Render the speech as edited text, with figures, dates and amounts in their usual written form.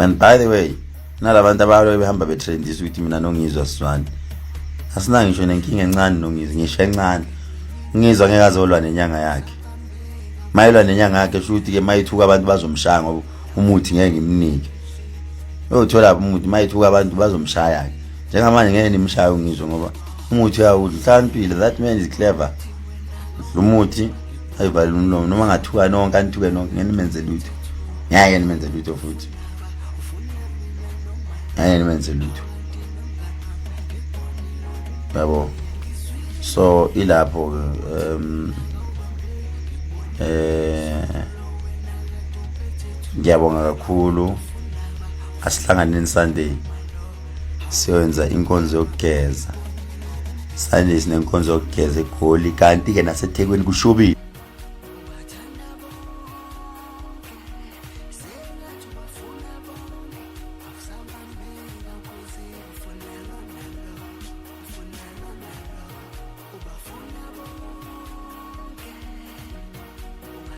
And by the way, nalabantu abaloke behamba betrendisa ukuthi mina noNgizwe asizwani. Asina ngisho nenkinga encane noNgizwe, ngisho encane. Ngizwa ngeke azolwa nenyanga yakhe. Mayelwa nenyanga yakhe sho ukuthi ke mayithuka abantu bazomshaya ngoba umuthi ngeke ngimnike. Uyothola umuthi mayithuka abantu bazomshaya ke. Njengamanje ngeke nimshaye uNgizwe ngoba umuthi uyawudla. Uhlakaniphile, that man is clever. Umuthi ayivalile umlomo noma ngathuka nonke anithuke nonke ngeke nimenze lutho. Ngeke nimenze lutho futhi. Ngeke nimenze lutho. Yabo. So ilapho ke um eh ngiyabonga kakhulu asihlanganeni Sunday siyoyenza inkonzo yokugeza. Sunday sinenkonzo yokugeza eGoli kanti ke naseThekwini kushubile.